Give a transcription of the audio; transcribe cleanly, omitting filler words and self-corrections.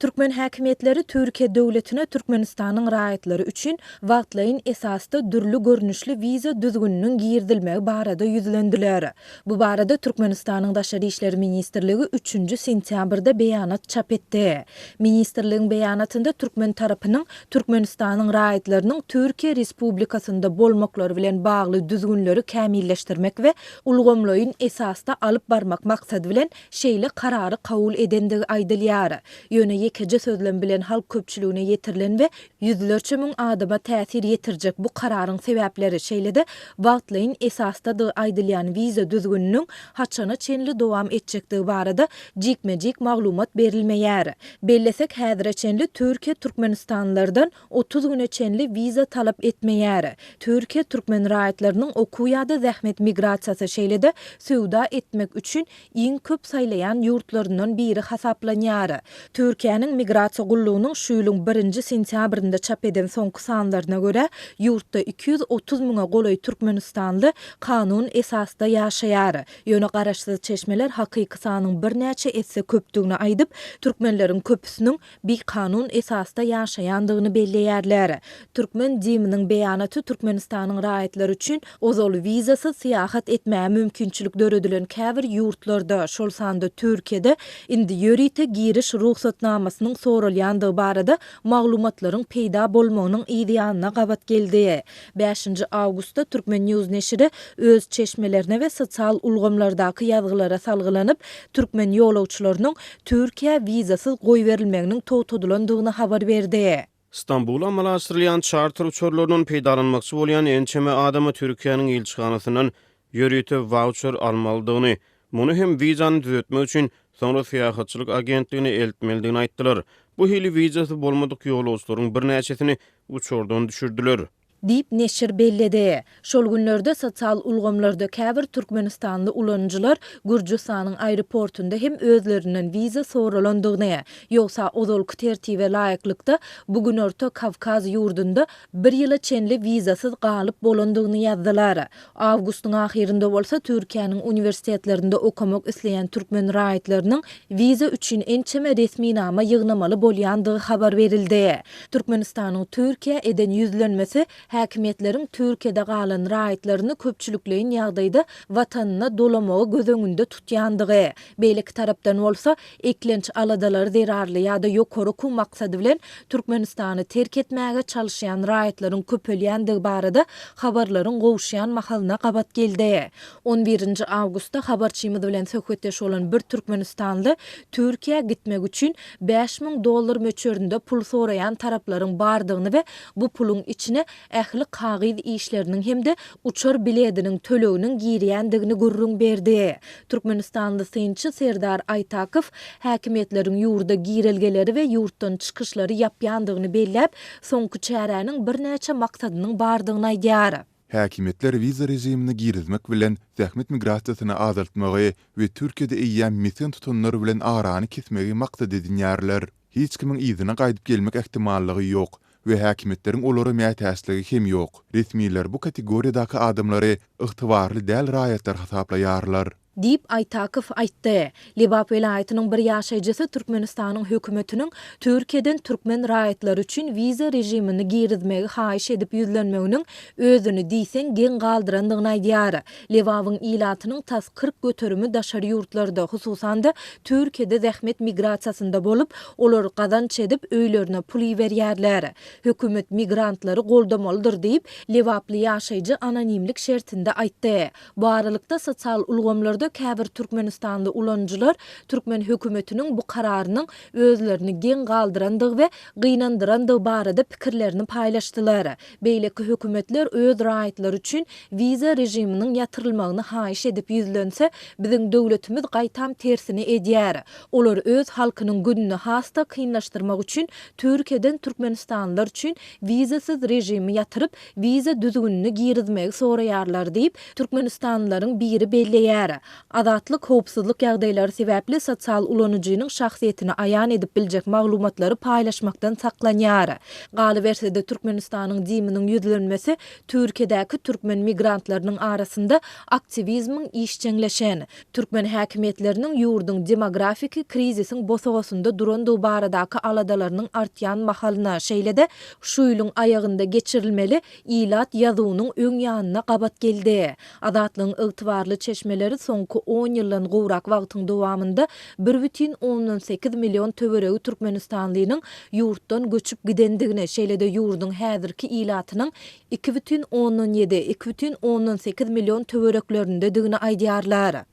Türkmen häkimiýetleri Türkiýe döwletine Türkmenistanyň raýatlary üçin wagtlaýyn esasda dürli görnüşli wiza düzgüniniň girizilmegi barada ýüzlendiler. Bu barada Türkmenistanyň Daşary işler ministrligi üçünji sentýabrda beýanat çap etdi. Ministrligiň beýanatynda türkmen tarapynyň Türkmenistanyň raýatlarynyň Türkiýe Respublikasynda bolmaklary bilen bagly düzgünleri kämilleşdirmek we ulgamlaýyn esasda alyp barmak maksady bilen şeýle karary kabul edendigi aýdylýar. Ýöne ýekeje sözlem bilen halk köpçüligine ýetirilen we ýüzlerçe müň adama täsir ýetirjek bu kararyň sebäpleri, şeýle-de wagtlaýyn esasdadygy aýdylýan wiza düzgüniniň haçana çenli dowam etjekdigi barada jikme-jik maglumat berilmeýär. Bellesek, häzire çenli Türkiýe türkmenistanlylardan 30 güne çenli wiza talap etmeýär. Türkiýe türkmen raýatlarynyň okuw ýa-da zähmet migrasiýasy, şeýle-de söwda etmek üçin iň köp saýlaýan ýurtlaryndan biri hasaplanýar. Türkiýäniň Migrasiýa gullugynyň şu ýylyň birinji sentýabrynda çap eden soňky sanlaryna görä, ýurtda 230 müňe golaý türkmenistanly kanun esasda ýaşaýar. Ýöne garaşsyz çeşmeler hakyky sanyň birnäçe esse köpdügini aýdyp, türkmenleriň köpüsiniň bikanun esasda ýaşaýandygyny belleýärler. Türkmen DIM-niň beýanaty Türkmenistanyň raýatlary üçin ozal wizasyz syýahat etmäge mümkinçilik döredilen käbir ýurtlarda, şol sanda Türkiýede indi ýörite giriş rugsatnamasynyň soralýandygy barada maglumatlaryň peýda bolmagynyň yzýanyna gabat geldi. Bäşinji awgustda Turkmen. News neşiri öz çeşmelerine we sosial ulgamlardaky ýazgylara salgylanyp, türkmen ýolagçylarynyň Türkiýä wizasyz goýberilmeginiň togtadylandygyny habar berdi. Stambula amala aşyrylýan çarter uçarlaryndan peýdalanmakçy bolýan ençeme adama Türkiýäniň ilçihanasyndan ýörite wauçer almalydygyny, muny hem wizany düzetmek üçin soňra syýahatçylyk agentligine eltmelidigini aýtdylar. Bu hili wizasy bolmadyk ýolagçylaryň birnäçesini uçardan düşürdiler. Diýip, neşir belledi. Şol günlerde sosial ulgamlarda käbir türkmenistanly ulanyjylar Gürjüstanyň aeroportunda hem özlerinden wiza soralandygyny, ýogsa ozalky tertibe laýyklykda bu Günorta Kawkaz ýurdunda bir ýyla çenli wizasyz galyp bolandygyny ýazdylar. Awgustyň ahyrynda bolsa Türkiýäniň uniwersitetlerinde okamak isleýän türkmen raýatlarynyň wiza üçin ençeme resminama ýygnamaly bolýandygy habar berildi. Türkmenistanyň Türkiýä eden ýüzlenmesi häkimiýetleriň Türkiýede galan raýatlaryny köpçülikleýin ýagdaýda watanyna dolamagy göz öňünde tutýandygy, beýleki tarapdan bolsa, eklenç aladalary zerarly ýa-da ýokary okuw maksady bilen Türkmenistany terk etmäge çalyşýan raýatlaryň köpelýändigi barada habarlaryň gowuşýan mahalyna gabat geldi. On birinji awgustda habarçymyz bilen söhbetdeş bolan bir türkmenistanly Türkiýä gitmek üçin 5000 dollar möçberinde pul soraýan taraplaryň bardygyny we bu puluň içine ähli kagyz işleriniň hem-de uçar bilediniň töleginiň girýändigini gürrüň berdi. Türkmenistanly synçy Serdar Aýtakow häkimiýetleriň ýurda girelgeleri we ýurtdan çykyşlary ýapýandygyny belläp, soňky çäräniň birnäçe maksadynyň bardygyny aýdýar. Häkimiýetler wiza režimini girizmek bilen, zähmet migrasiýasyny azaltmagy we Türkiýede eýýäm mesgen tutanlar bilen arany kesmegi maksat edinýärler. Hiç kimiň yzyna gaýdyp gelmek ähtimallygy ýok we häkimiýetleriň olara mätäçligi hem ýok. Resmiler bu kategoriýadaky adamlary ygtybarly däl raýatlar hasaplaýarlar. Diýip, Aýtakow aýtdy. Lebap welaýatynyň bir ýaşaýjysy Türkmenistanyň hökümetiniň Türkiýeden türkmen raýatlary üçin wiza režimini girizmegi haýyş edip ýüzlenmeginiň özüni diýseň geň galdyrandygyny aýdýar. Lebabyň ilatynyň tas 40 göterimi daşary ýurtlarda, hususan-da, Türkiýede zähmet migrasiýasynda bolup, olar gazanç edip, öýlerine pul iberýärler. Hökümet migrantlary goldamalydyr diýip, lebaply ýaşaýjy anonimlik şertinde aýtdy. Bu aralykda, sosial ulgamlarda käbir türkmenistanly ulanyjylar türkmen hökümetiniň bu kararynyň özlerini geň galdyrandygy we gynandyrandygy barada pikirlerini paýlaşdylar. Beýleki hökümetler öz raýatlary üçin wiza režiminiň ýatyrylmagyny haýyş edip ýüzlense, biziň döwletimiz gaýtam tersini edýär. Olar öz halkynyň gününi has-da kynlaşdyrmak üçin Türkiýeden türkmenistanlylar üçin wizasyz režimi ýatyryp, wiza düzgünini girizmegi soraýarlar diýip, türkmenistanlylaryň biri belleýär. Azatlyk howpsuzlyk ýagdaýlary sebäpli sosial ulanyjynyň şahsyýetini aýan edip biljek maglumatlary paýlaşmakdan saklanýar. Galyberse-de, Türkmenistanyň DIM-niň ýüzlenmesi Türkiýedäki türkmen migrantlarynyň arasynda aktiwizmiň işjeňleşen, türkmen häkimiýetleriniň ýurduň demografiki krizisiň bosagasynda durandygy baradaky aladalarynyň artýan mahalyna, şeýle-de şu ýylyň aýagynda geçirilmeli ilat ýazuwynyň öň ýanyna gabat geldi. Azatlygyň ygtybarly çeşmeleri soňky on ýyldan gowrak wagtyň dowamynda bir bütin ondan sekiz million töweregi türkmenistanlynyň ýurtdan göçüp gidendigini, şeýle-de ýurduň häzirki ilatynyň 2,7, 2,8 million töwereklerindedigini aýdýarlar.